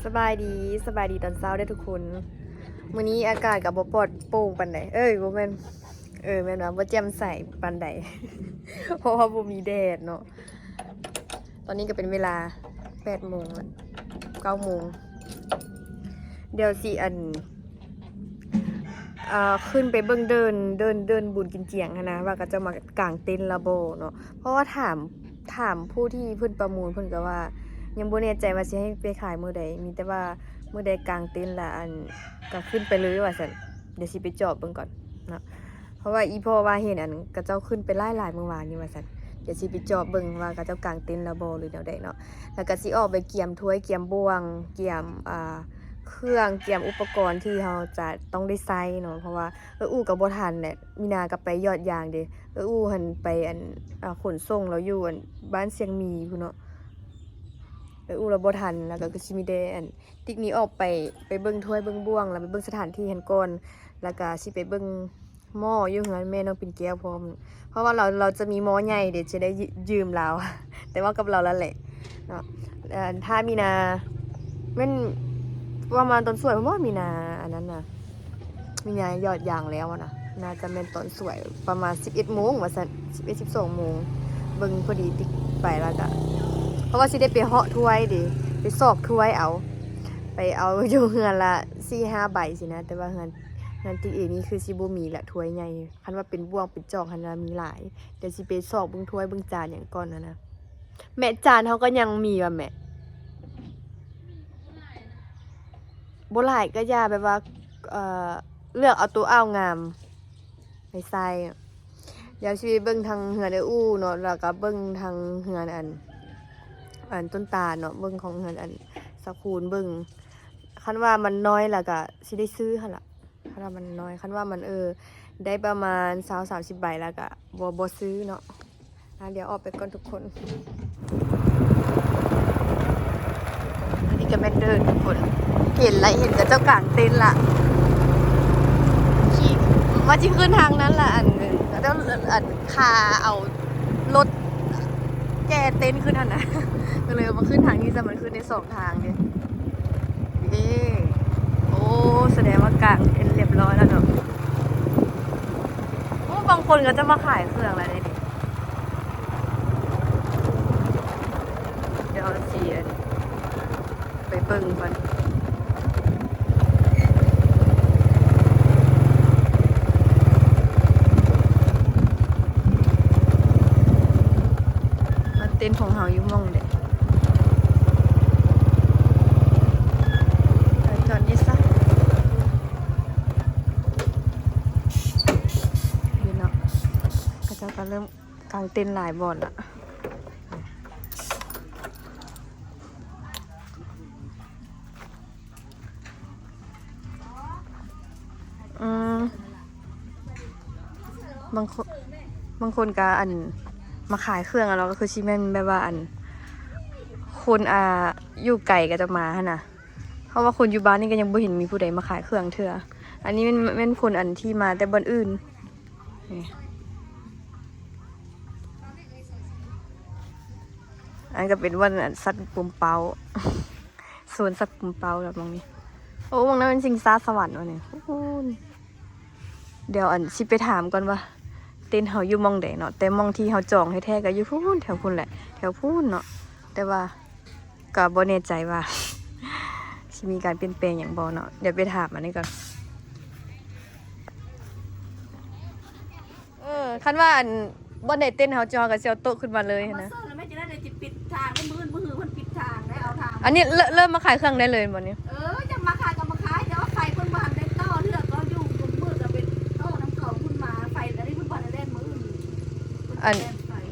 ສະບາຍດີ ສະບາຍດີຕອນເຊົ້າເດີ້ທຸກຄົນ. ມື້ນີ້ອາກາດກໍບໍ່ປອດໂປ່ງປານໃດ ເອີຍ ບໍ່ແມ່ນ ເອີ ແມ່ນວ່າບໍ່ແຈ່ມໃສປານໃດ ເພາະວ່າບໍ່ມີແດດເນາະ. ຕອນນີ້ກໍເປັນເວລາແປດໂມງລະ ເກົ້າໂມງ. ດຽວຊິ ອັນ ອ່າ ຂຶ້ນໄປເບິ່ງເດີ່ນ ເດີ່ນ ເດີ່ນບຸນກິນຈຽງຫັ້ນນະ ວ່າເຂົາເຈົ້າມາກາງເຕັນແລ້ວບໍ່ເນາະ. ເພາະວ່າຖາມ ຖາມຜູ້ທີ່ເພິ່ນປະມູນ ເພິ່ນກໍວ່າຍັງບໍ່ແນ່ໃຈວ່າຊິໃຫ້ໄປຂາຍມື້ໃດ ມີແຕ່ວ່າມື້ໃດກາງເຕັນລະ ອັນ ກໍຂຶ້ນໄປເລີຍວ່າຊັ້ນ. ດຽວຊິໄປຈອບເບິ່ງກ່ອນເນາະ ເພາະວ່າອີ່ພໍ່ວ່າເຫັນ ອັນ ເຂົາເຈົ້າຂຶ້ນໄປຫຼາຍໆມື້ວານນີ້ວ່າຊັ້ນ. ດຽວຊິໄປຈອບເບິ່ງວ່າເຂົາເຈົ້າກາງເຕັນແລ້ວບໍ່ ຫຼືແນວໃດເນາະ. ແລ້ວກໍຊິອອກໄປກຽມຖ້ວຍ ກຽມບ່ວງ ກຽມ ອ່າ ເຄື່ອງ ກຽມອຸປະກອນທີ່ເຮົາຈະຕ້ອງໄດ້ໃຊ້ເນາະ. ເພາະວ່າເອື້ອຍອູ້ກໍບໍ່ທັນແຫຼະ ມີນາກໍໄປຢອດຢາງເດ້. ເອື້ອຍອູ້ຫັ້ນໄປ ອັນ ອ່າ ຂົນສົ່ງ ລາວຢູ່ ອັນ ບ້ານຊຽງໝີພຸ້ນເນາະ. ເອື້ອຍອູ້ລາວບໍ່ທັນ ແລ້ວກໍຄືຊິມີແຕ່ ອັນ ຕິກນີ້ອອກໄປ ໄປເບິ່ງຖ້ວຍເບິ່ງບ່ວງ ແລ້ວໄປເບິ່ງສະຖານທີ່ຫັ້ນກ່ອນ ແລ້ວກໍຊິໄປເບິ່ງ ໝໍ້ຢູ່ເຮືອນແມ່ນ້ອງປິ່ນແກ້ວພ້ອມ ເພາະວ່າລາວ ລາວຈະມີໝໍ້ໃຫຍ່ເດ້ ຈະໄດ້ຍ- ຢືມລາວ ແຕ່ວ່າກັບລາວລະແຫຼະເນາະ. ເອີ ຖ້າມີນາ ແມ່ນປະມານຕອນສວຍບໍ່ ມີນາ ອັນນັ້ນນະ ມີນາຢອດຢາງແລ້ວນະ ໜ້າຈະແມ່ນຕອນສວຍປະມານສິບເອັດໂມງວ່າຊັ້ນ ສິບເອັດ ສິບສອງໂມງ. ເບິ່ງພໍດີຕິກໄປແລ້ວກະ ເພາະວ່າຊິໄດ້ໄປເຫາະຖ້ວຍເດ້ ໄປຊອກຖ້ວຍເອົາ ໄປເອົາຢູ່ເຮືອນລະສີ່ຫ້າໃບຊີ້ນະ ແຕ່ວ່າເຮືອນ ງານຕິເອນີ້ຄືຊິບໍ່ມີລະ ຖ້ວຍໃຫຍ່. ຄັນວ່າເປັນບ່ວງເປັນຈອກຫັ້ນລະມີຫຼາຍ. ດຽວຊິໄປຊອກເບິ່ງຖ້ວຍເບິ່ງຈານຫຍັງກ່ອນຫັ້ນນະ. ແມ່ ຈານເຮົາກໍຍັງມີວ່າແມ່? ບໍ່ຫຼາຍກໍຢ່າ ແບບວ່າ ເອີ ເລືອກເອົາໂຕເອົາງາມໄປໃສ່. ດຽວຊິໄປເບິ່ງທາງເຮືອນເອື້ອຍອູ້ເນາະ ແລ້ວກໍເບິ່ງທາງເຮືອນ ອັນ ອັນ ຕົ້ນຕານເນາະ ເບິ່ງຂອງເຮືອນ ອັນ ສາວຄູນເບິ່ງ. ຄັນວ່າມັນນ້ອຍລະກະຊິໄດ້ຊື້ຫັ້ນລະ ຄັນວ່າມັນນ້ອຍ ຄັນວ່າມັນ ເອີ ໄດ້ປະມານຊາວ ສາມສິບໃບລະກະບໍ່ ບໍ່ຊື້ເນາະ. ອ່າ ດຽວອອກໄປກ່ອນທຸກຄົນ. ອັນນີ້ກະແມ່ນເດີ່ນທຸກຄົນ ເຫັນລະ ເຫັນເຂົາເຈົ້າກາງເຕັນລະ ຂີ່ ວ່າຊິຂຶ້ນທາງນັ້ນລະ ອັນ ເຂົາເຈົ້າ ອັນ ຄາເອົາລົດແກ່ເຕັນຂຶ້ນຫັ້ນນະ ກໍເລີຍມາຂຶ້ນທາງນີ້ຊະ ມັນຂຶ້ນໄດ້ສອງ ທາງເດ້. ເດ້ ໂອ້ ສະແດງວ່າກາງເປັນຮຽບຮ້ອຍແລ້ວເນາະ. ໂອ້ ບາງຄົນກໍຈະມາຂາຍເຄື່ອງແລ້ວເດ້ນີ້. ດຽວເຮົາຊິໄປເບິ່ງກ່ອນ. ເຕັນຂອງເຮົາຢູ່ໝ່ອງໃດ? ຈອດນີ້ຊະ. ເຫັນເນາະ ເຂົາເຈົ້າກໍເລີ່ມກາງເຕັນຫຼາຍບ່ອນລະ. ອືມ ບາງຄົນ ບາງຄົນກະ ອັນ ມາຂາຍເຄື່ອງ ແລ້ວກໍຄືຊິແມ່ນແບບວ່າ ອັນ ຄົນ ອ່າ ຢູ່ໄກກໍຈະມາຫັ້ນນະ ເພາະວ່າຄົນຢູ່ບ້ານນີ້ກໍຍັງບໍ່ເຫັນມີຜູ້ໃດມາຂາຍເຄື່ອງເທື່ອ. ອັນນີ້ແມ່ນ ແມ່ນຄົນ ອັນ ທີ່ມາແຕ່ບ່ອນອື່ນ. ນີ້ ອັນກໍເປັນບ່ອນ ອັນ ສັດປຸມເປົ້າ ໂຊນສັດປຸມເປົ້າແບບໝ່ອງນີ້. ໂອ້ ໝ່ອງນັ້ນແມ່ນຊິງຊ້າສະຫວັນວະນີ້. ໂອ້ ດຽວ ອັນ ຊິໄປຖາມກ່ອນວ່າເຕັນເຮົາຢູ່ໝ່ອງໃດເນາະ ແຕ່ໝ່ອງທີ່ເຮົາຈອງແທ້ໆກໍຢູ່ພຸ້ນ ແຖວພຸ້ນແຫຼະ ແຖວພຸ້ນເນາະ ແຕ່ວ່າ ກໍບໍ່ແນ່ໃຈວ່າຊິມີການປ່ຽນແປງຫຍັງບໍ່ເນາະ. ດຽວໄປຖາມອັນນີ້ກ່ອນ. ເອີ ຄັນວ່າ ອັນ ບ່ອນໃດເຕັນເຮົາ ເຮົາກໍຊິເອົາໂຕະຂຶ້ນມາເລີຍຫັ້ນນະ. ມາເຊີນແລ້ວແມ່ນຈະໄດ້ ດຽວຊິປິດທາງໃຫ້ມື້ ມື້ເພິ່ນປິດທາງ ໄດ້ເອົາທາງ. ອັນນີ້ເລີ່ມ ເລີ່ມມາຂາຍເຄື່ອງໄດ້ເລີຍບໍ່ນີ້? ເອີ ຈະມາຂາຍກໍມາຂາຍ ແຕ່ວ່າໄຟເພິ່ນບໍ່ທັນໄດ້ຕໍ່ເທື່ອ ກໍຢູ່ມືດກໍເປັນຕໍ່ນຳເຂົາພຸ້ນມາ ໄຟອັນນີ້ເພິ່ນບໍ່ທັນໄດ້ແລ່ນມື້ອື່ນ. ອັນ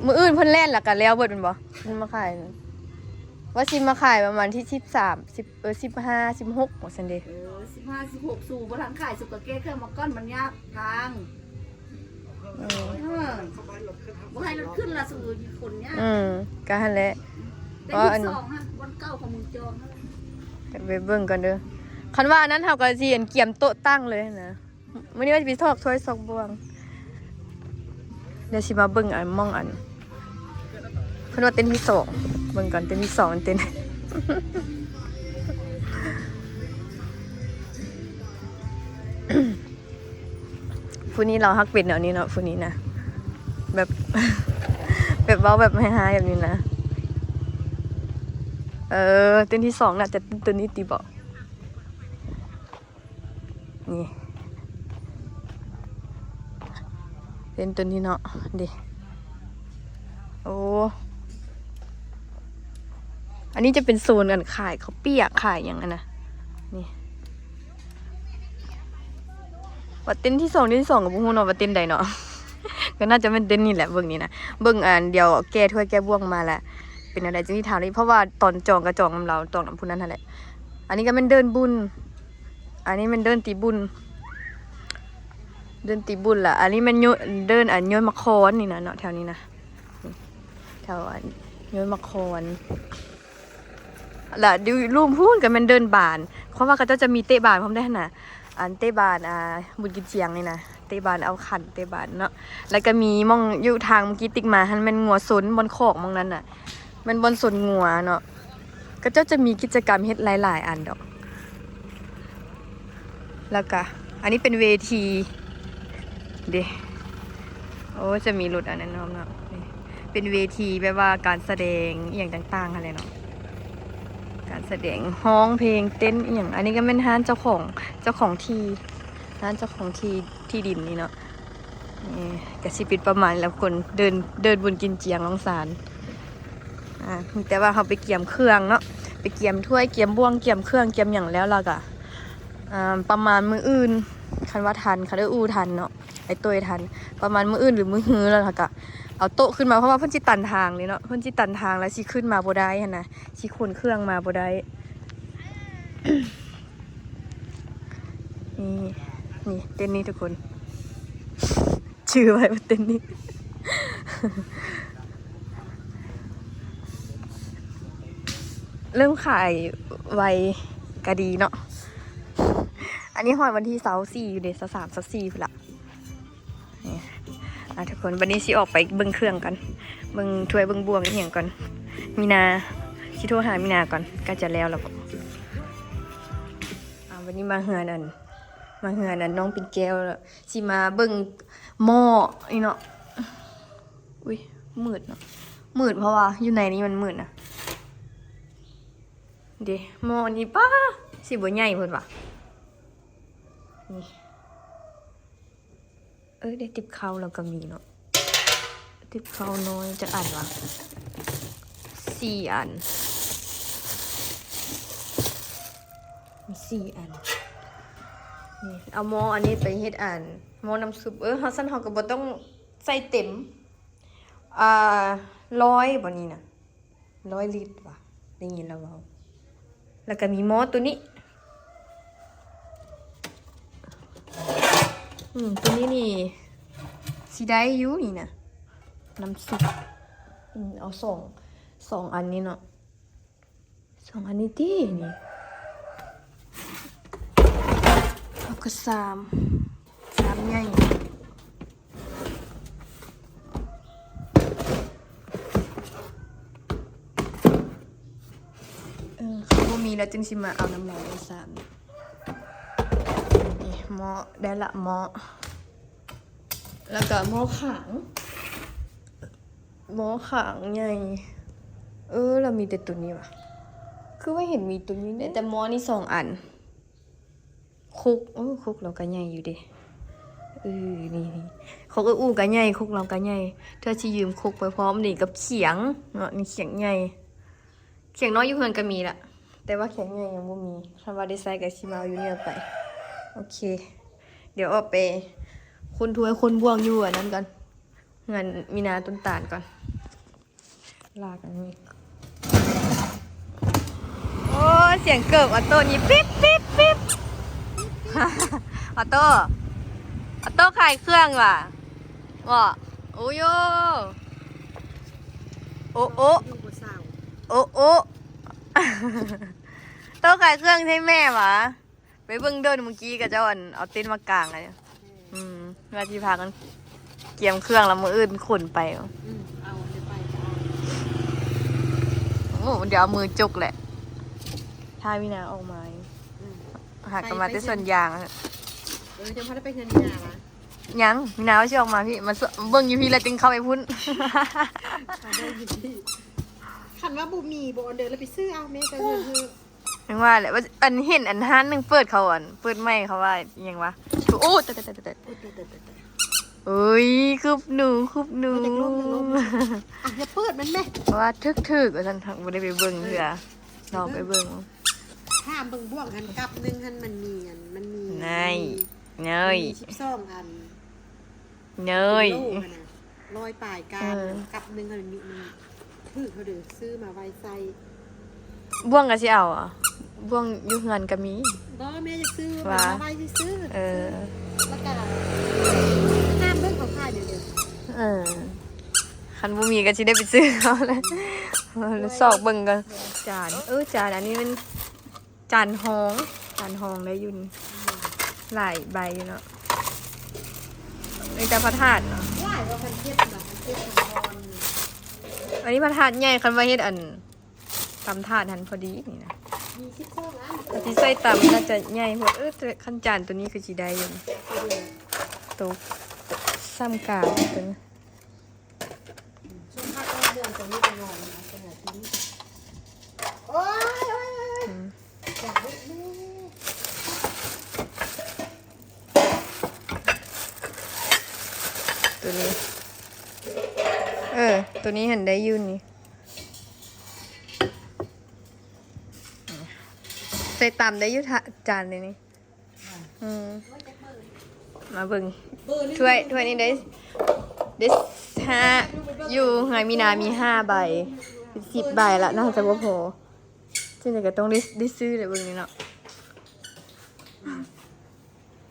ມື້ອື່ນເພິ່ນແລ່ນແລ້ວກໍແລ້ວເບິດແມ່ນບໍ່? ເພິ່ນມາຂາຍ ວ່າຊິມາຂາຍປະມານທີສິບສາມ ສິບ ເອີ ສິບຫ້າ ສິບຫົກ ວ່າຊັ້ນເດ. ເອີ ສິບຫ້າ ສິບຫົກ ສູບໍ່ທັນຂາຍ ສູກໍແກ້ເຄື່ອງມາກ່ອນ ມັນຍາກທາງ. ເອີ ເອີ ບໍ່ໃຫ້ລົດຂຶ້ນລະ ສູຢູ່ຄົນຍາກ. ອືມ ກະຫັ້ນແຫຼະ ແຕ່ ເພາະອັນ ສອງຫັ້ນ ບ່ອນເກົ່າຂອງມຶງຈອງຫັ້ນແຫຼະ. ໄປເບິ່ງກ່ອນເດີ ຄັນວ່າອັນນັ້ນເຮົາກໍຊິ ອັນ ກຽມໂຕະຕັ້ງເລີຍຫັ້ນນະ. ມື້ນີ້ວ່າຊິໄປຊອກຖ້ວຍຊອກບ່ວງ ດຽວຊິມາເບິ່ງອັນ ໝ່ອງອັນ ເພິ່ນວ່າເຕັນທີສອງ ເບິ່ງກ່ອນ ເຕັນທີສອງ ເຕັນ ເຕັນ ຜູ້ນີ້ລາວຮັກເປັນແນວນີ້ເນາະ ຜູ້ນີ້ນະ ແບບ ແບບເວົ້າແບບໄຮໆແບບນີ້ນະ. ເອີ ເຕັ້ນທີສອງໜ້າຈະເຕັ້ນໂຕນີ້ຕິບໍ? ນີ້ ເຕັ້ນໂຕນີ້ເນາະ ເດ ໂອ້ ອັນນີ້ຈະເປັນໂຊນອັນຂາຍເຂົ້າປຽກ ຂາຍຫຍັງຫັ້ນນະ ນີ້ ວ່າເຕັ້ນທີສອງ ເຕັ້ນທີສອງກໍບໍ່ຮູ້ເນາະວ່າເຕັ້ນໃດເນາະ ກໍໜ້າຈະແມ່ນເຕັ້ນນີ້ແຫຼະ ເບິ່ງນີ້ນະ ເບິ່ງອັນ ດຽວແກ້ຖ້ວຍແກ້ບ່ວງມາລະ ເປັນແນວໃດຈຶ່ງຊິຖາມອີກ ເພາະວ່າຕອນຈອງກໍຈອງນຳລາວ ຈອງນຳຜູ້ນັ້ນຫັ້ນແຫຼະ. ອັນນີ້ກໍແມ່ນເດີ່ນບຸນ ອັນນີ້ແມ່ນເດີ່ນຕີບຸນ ເດີ່ນຕີບຸນລະ ອັນນີ້ແມ່ນໂຍ ເດີ່ນອັນໂຍນໝາກຄອນນີ້ນະເນາະ ແຖວນີ້ນະ ແຖວອັນໂຍນໝາກຄອນ ລະຢູ່ລຸ່ມພຸ້ນກໍແມ່ນເດີ່ນບານ ເພາະວ່າເຂົາເຈົ້າຈະມີເຕະບານພ້ອມໄດ້ຫັ້ນນະ ອັນເຕະບານ ອ່າ ບຸນກິນຈຽງນີ້ນະ ເຕະບານເອົາຂັນເຕະບານເນາະ ລະກໍມີໝ່ອງຢູ່ທາງເມື່ອກີ້ຕິກມາຫັ້ນແມ່ນງົວຊົນ ບ່ອນຄອກໝ່ອງນັ້ນນະ ແມ່ນບ່ອນຊົນງົວເນາະ ເຂົາເຈົ້າຈະມີກິດຈະກຳເຮັດຫຼາຍໆອັນດອກ. ແລ້ວກະ ອັນນີ້ເປັນເວທີເດ ໂອ້ ຈະມີລົດອັນນັ້ນພ້ອມເນາະ ເປັນເວທີແບບວ່າການສະແດງອີ່ຫຍັງຕ່າງໆຫັ້ນແຫຼະເນາະ ການສະແດງ ຮ້ອງເພງ ເຕັ້ນອີ່ຫຍັງ. ອັນນີ້ກໍແມ່ນຮ້ານເຈົ້າຂອງ ເຈົ້າຂອງທີ່ ຮ້ານເຈົ້າຂອງທີ່ ທີ່ດິນນີ້ເນາະ. ນີ້ກະຊິເປັນປະມານນີ້ແຫຼະທຸກຄົນ ເດີ່ນ ເດີ່ນບຸນກິນຈຽງນ້ອງສານ ອ່າ ມີແຕ່ວ່າເຮົາໄປກຽມເຄື່ອງເນາະ ໄປກຽມຖ້ວຍ ກຽມບ່ວງ ກຽມເຄື່ອງ ກຽມຫຍັງແລ້ວ ແລ້ວກະ ອ່າ ປະມານມື້ອື່ນ ຄັນວ່າທັນ ຄັນເອື້ອຍອູ່ທັນເນາະ ໄອ້ໂຕ້ຍທັນ ປະມານມື້ອື່ນ ຫຼື ມື້ຮື ແລ້ວເຮົາກະເອົາໂຕະຂຶ້ນມາ ເພາະວ່າເພິ່ນຊິຕັນທາງເດ້ເນາະ ເພິ່ນຊິຕັນທາງ ແລ້ວຊິຂຶ້ນມາບໍ່ໄດ້ຫັ້ນນະ ຊິຂົນເຄື່ອງມາບໍ່ໄດ້. ນີ້ ນີ້ເຕັນນີ້ທຸກຄົນ ຊື່ໄວ້ວ່າເຕັນນີ້ ເລີ່ມຂາຍໄວກະດີເນາະ. ອັນນີ້ຮອດວັນທີຊາວສີ່ຢູ່ເດ ຊາວສາມ ຊາວສີ່ພຸ້ນລະ. ນີ້ ອ່າ ທຸກຄົນ ບັດນີ້ຊິອອກໄປເບິ່ງເຄື່ອງກັນ ເບິ່ງຖ້ວຍເບິ່ງບ່ວງອີ່ຫຍັງກ່ອນ ມີນາ ຊິໂທຫາມີນາກ່ອນ ໃກ້ຈະແລ້ວແລ້ວບໍ? ອ່າ ບັດນີ້ມາເຮືອນອັນ ມາເຮືອນອັນນ້ອງປິ່ນແກ້ວ ຊິມາເບິ່ງໝໍ້ນີ້ເນາະ. ອຸ້ຍ ມືດເນາະ ມືດ ເພາະວ່າຢູ່ໃນນີ້ມັນມືດນະ. ເດ ໝໍ້ນີ້ ປ້າ ຊິບໍ່ໃຫຍ່ເພິ່ນວ່າ ນີ້. ເອີ ໄດ້ຕິບເຂົ້າແລ້ວກໍມີເນາະ ຕິບເຂົ້ານ້ອຍຈັກອັນວະ ສີ່ອັນ ມີສີ່ອັນ. ນີ້ ເອົາໝໍ້ອັນນີ້ໄປເຮັດອັນ ໝໍ້ນ້ຳຊຸບ. ເອີ ເຮົາ ຊັ້ນເຮົາກໍບໍ່ຕ້ອງໃສ່ເຕັມ ອ່າ ຮ້ອຍ ບໍ່ນີ້ນະ. ຮ້ອຍລິດຫວາ ໄດ້ຍິນລາວເວົ້າ. ແລ້ວກໍມີໝໍ້ໂຕນີ້ ອືມ ໂຕນີ້ນີ້ຊິໄດ້ຢູ່ນີ້ນະ ນ້ຳຊຸບ. ອືມ ເອົາສອງ ສອງອັນນີ້ເນາະ ສອງອັນນີ້ຕິ ນີ້ ແລ້ວກໍຊາມ ຊາມໃຫຍ່. ເອີ ຄັນບໍ່ມີແລ້ວຈຶ່ງຊິມາເອົານຳລາວອີກຊາມ. ນີ້ໝໍ້ ໄດ້ລະໝໍ້ ແລ້ວກໍໝໍ້ຂາງ ໝໍ້ຂາງໃຫຍ່. ເອີ ລະມີແຕ່ໂຕນີ້ຫວາ ຄືວ່າເຫັນມີໂຕນີ້ ໄດ້ແຕ່ໝໍ້ນີ້ສອງອັນ. ຄົກ ໂອ້ ຄົກລາວກໍໃຫຍ່ຢູ່ເດ. ເອີ ນີ້ ນີ້ ຄົກເອື້ອຍອູ່ກໍໃຫຍ່ ຄົກລາວກໍໃຫຍ່. ເທື່ອຊິຢືມຄົກໄປພ້ອມນີ້ກັບຂຽງເນາະ ນີ້ຂຽງໃຫຍ່. ຂຽງນ້ອຍຢູ່ເຮືອນກໍມີລະ ແຕ່ວ່າຂຽງໃຫຍ່ຍັງບໍ່ມີ. ຄັນວ່າໄດ້ໃຊ້ກໍຊິມາເອົາຢູ່ນີ້ໄປ. ໂອເຄ ດຽວອອກໄປຄົນຖ້ວຍຄົນບ່ວງຢູ່ອັນນັ້ນກ່ອນ ເຮືອນມີນາຕົ້ນຕານກ່ອນ. ລາກອັນນີ້ ໂອ້ ສຽງເກີບອອໂຕ້ນີ້ ປິບ ປິບ ປິບ. ອອໂຕ້ ອອໂຕ້ຂາຍເຄື່ອງຫວາ ເບາະ. ໂອ້ໂຢ ໂອໂອ ໂອໂອ ໂຕ້ຂາຍເຄື່ອງໃຫ້ແມ່ຫວາ. ໄປເບິ່ງໂດນມື້ກີ້ ເຂົາເຈົ້າ ອັນ ເອົາເຕັນມາກາງ ອືມ ວ່າຊິພາກັນກຽມເຄື່ອງ ແລ້ວມື້ອື່ນຂົນໄປ. ອືມ ເອົາໄປ ໄປ ໂອ້ ດຽວເອົາມືຈົກແຫຼະ ຖ້າມີນາອອກມາ. ອືມ ຫາກັນມາແຕ່ສວນຢາງ. ເອີ ຍັງບໍ່ໄດ້ໄປເຮືອນມີນາຫວາ? ຍັງ ມີນາວ່າຊິອອກມາພີ້ ມາເບິ່ງຢູ່ພີ້ແລ້ວຈຶ່ງເຂົ້າໄປພຸ້ນ. ຄັນວ່າບໍ່ມີບໍ່ອອເດີ ແລ້ວໄປຊື້ເອົາ ແມ່ກໍເງິນເຮີ. ຍັງວ່າແຫຼະ ວ່າ ອັນເຫັນອັນຮ້ານໜຶ່ງເປີດ ເຂົາອັນເປີດໃໝ່ ເຂົາວ່າຫຍັງວະ ໂອ້ ຕາຍໆໆໆ ໂອ້ຍ ຄືບໜູ ຄືບໜູ ມັນຢາກລົມ ຢາກລົມ ອ່ະ ຢ່າເປີດມັນແມະ ເພາະວ່າຖືກໆ ວ່າຊັ້ນ ບໍ່ໄດ້ໄປເບິ່ງເທື່ອ ລອງໄປເບິ່ງ ຖາມເບິ່ງບ່ວງຫັ້ນ ກັບໜຶ່ງຫັ້ນມັນມີອັນ ມັນມີ ໃນ ໃນ ມີສິບສອງອັນ ເນີຍ ໂລຫັ້ນນະ ຮ້ອຍປາຍການ ເອີ ກັບໜຶ່ງຫັ້ນມີ ມັນຖືກເທົ່າເດີ ຊື້ມາໄວ້ໃຊ້ ບ່ວງກໍຊິເອົາ ບ່ວງຢູ່ເຮືອນກໍມີ ບໍ່ ແມ່ຢາກຊື້ ວ່າ ມາໄວ້ຊື່ໆ ເອີ ແລ້ວກໍຕາມເບິ່ງເຂົາຂາຍເດີ ເອີ ຄັນບໍ່ມີກໍຊິໄດ້ໄປຊື້ເອົາແຫຼະ ຊອກເບິ່ງກ່ອນ ຈານ ເອີ ຈານອັນນີ້ມັນ ຈານຮອງ ຈານຮອງໄດ້ຢູ່ນີ້ ຫຼາຍໃບຢູ່ເນາະ ມີແຕ່ພະທາດເນາະ ຫຼາຍກວ່າພັນເຈັດນະ ພັນເຈັດພັນ ອັນນີ້ພະທາດໃຫຍ່ ຄັນວ່າເຮັດອັນ ຕຳຖາດຫັ້ນພໍດີນີ້ນະ ມີສິບສອງອັນ ແຕ່ທີ່ໃສ່ຕຳໜ້າຈະໃຫຍ່ໂພດ ເອີ ແຕ່ຄັນຈານໂຕນີ້ຄືຊິໄດ້ຢູ່ ໂຕສ່ຳກາງໂຕນີ້ ຊ່ວງພາກແກ້ວເດືອນຕົວນີ້ໄປນອນນະ ເປັນອາທິດ ໂອ້ຍ ໂອ້ຍ ໂອ້ຍ ອືມ ຢາກເຮັດແມ່ ຕົວນີ້ ເອີ ຕົວນີ້ຫັ້ນໄດ້ຢູ່ນີ້ ໃສ່ຕຳໄດ້ຢູ່ ຈານນີ້ ອືມ ມາເບິ່ງ ຖ້ວຍ ຖ້ວຍນີ້ໄດ້ ໄດ້ຫ້າ ຢູ່ເຮືອນມີນາມີຫ້າໃບ ເປັນສິບໃບລະ ໜ້າຈະບໍ່ພໍ ຈັ່ງໃດກໍຕ້ອງໄດ້ ໄດ້ຊື້ແຫຼະເບິ່ງນີ້ເນາະ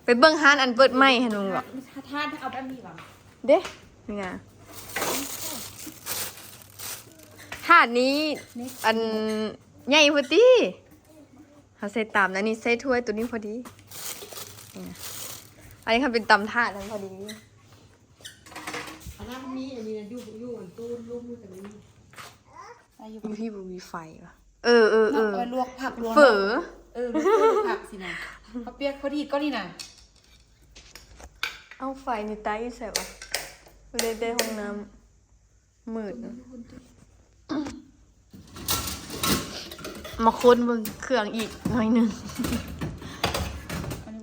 ໄປເບິ່ງຮ້ານອັນເປີດໃໝ່ຫັ້ນເບິ່ງເບາະ ຖ້າ ຖ້າເອົາແບບນີ້ຫວາ ເດ້ ນີ້ນະ ຖາດນີ້ ນີ້ ອັນໃຫຍ່ພຸ້ນຕິ ເຮົາໃສ່ຕຳ ອັນນີ້ໃສ່ຖ້ວຍ ໂຕນີ້ພໍດີ ນີ້ນະ ອັນນີ້ຄັນເປັນຕຳຖາດນັ້ນພໍດີ ອັນນັ້ນມີ ອັນນີ້ນະ ຢູ່ ຢູ່ອັນຕູ້ລຸ່ມມັນກໍມີ ຢູ່ພີ້ບໍ່ມີໄຟຫວາ ເອີ ເອີ ເອີ ເອົາໄວ້ລວກຜັກ ລວກ ເຝີ ເອີ ລວກເຝີ ລວກຜັກຊີ້ນະ ເຂົ້າປຽກພໍດີກ່ອນນີ້ນະ ເອົາໄຟນີ້ໄຕ້ໃສ່ຫວາ ບໍ່ໄດ້ ໄດ້ຫ້ອງນ້ຳ ມືດ ມາຄົນເບິ່ງເຄື່ອງອີກໜ້ອຍໜຶ່ງ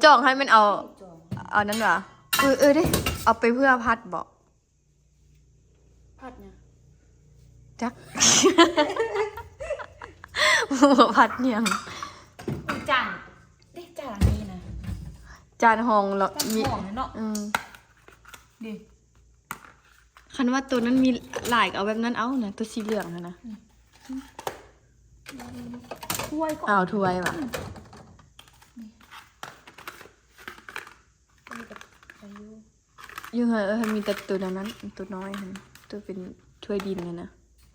ຈ້ອງໃຫ້ມັນເອົາ ເອົານັ້ນຫວາ ເອີ ເອີ ເດ້ ເອົາໄປເພື່ອຜັດເບາະ ຜັດຫຍັງ? ຈັກ ບໍ່ວ່າຜັດຫຍັງ ຈານ ເດ້ ຈານອັນນີ້ນະ ຈານຮອງເນາະ ຈານຮອງເນາະ ອືມ ເດ້ ຄັນວ່າໂຕນັ້ນມີຫຼາຍກໍເອົາແບບນັ້ນເອົານະ ໂຕສີເຫຼືອງຫັ້ນນະ ອືມ ຖ້ວຍກໍ ເອົາຖ້ວຍຫວາ ອືມ ນີ້ ນີ້ກໍໄດ້ຢູ່ ຢູ່ເຮືອນ ເອີ ມີແຕ່ໂຕນັ້ນ ໂຕນ້ອຍຫັ້ນ ໂຕເປັນຖ້ວຍດິນຫັ້ນນະ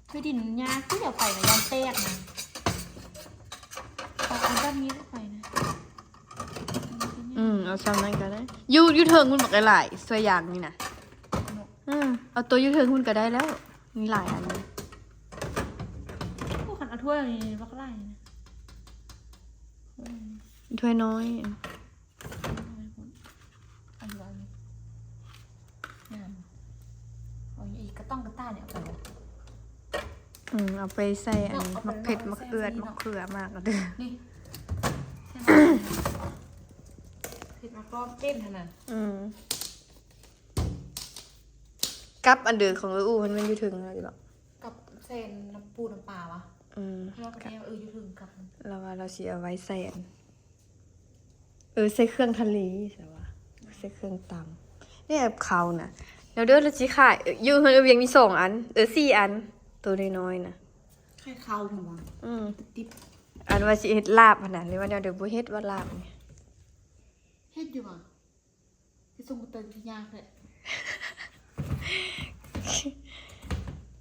ຖ້ວຍດິນຍາກ ຄືຊິເອົາໄປນະ ຢ້ານແຕກນະ ເອົາ ເອົາແບບນີ້ເຂົ້າໄປນະ ອືມ ເອົາຊ່ຳນັ້ນກໍໄດ້ ຢູ່ ຢູ່ເທິງພຸ້ນບັກຫຼາຍ ຖ້ວຍຢາງນີ້ນະ ເນາະ ອືມ ເອົາໂຕຢູ່ເທິງພຸ້ນກໍໄດ້ແລ້ວ ມີຫຼາຍອັນຢູ່ ໂອ້ ຄັນເອົາຖ້ວຍນີ້ບັກຫຼາຍນະ ຖ້ວຍນ້ອຍ ອັນນີ້ ອັນນີ້ງາມ ເອົາອີກ ກະຕ້ອງກະຕ່ານີ້ເອົາໄປບໍ່? ອືມ ເອົາໄປໃສ່ອັນ ເນາະ ໝາກເຜັດ ເອົາໄປ ໝາກເອືອດ ໃສ່ນີ້ເນາະ ໝາກເຂືອ ໝາກກະເດືອ ນີ້ ເຜັດໝາກລ້ອມເຕັ້ນຫັ້ນນະ ອືມ ກັບອັນເດີຂອງເອື້ອຍອູ່ ມັນ ມັນຢູ່ເທິງຫັ້ນແຫຼະຕິເບາະ ກັບໃສ່ນ້ຳປູນ້ຳປາຫວາ? ອືມ ເຮົາກໍໄດ້ ເອີ ຢູ່ເທິງກັບ ລາວວ່າລາວຊິເອົາໄວ້ໃສ່ອັນ ເອີ ໃສ່ເຄື່ອງທະເລ ແຕ່ວ່າໃສ່ເຄື່ອງຕຳ ນີ້ເຂົ້ານະ ແລ້ວເດີ ລາວຊິຂາຍ ເອີ ຢູ່ເຮືອນເອື້ອຍວຽງມີສອງອັນ ເອີ ສີ່ອັນ ໂຕນ້ອຍໆນະ ຂາຍເຂົ້າພຸ້ນຫວາ? ອືມ ຕິບໆ ອັນວ່າຊິເຮັດລາບຫັ້ນນະ ຫຼືວ່າແນວໃດ ບໍ່ເຮັດວ່າລາບນີ້ ເຮັດຢູ່ຫວາ? ຄືສົ່ງເຕີນຄືຍາກແທ້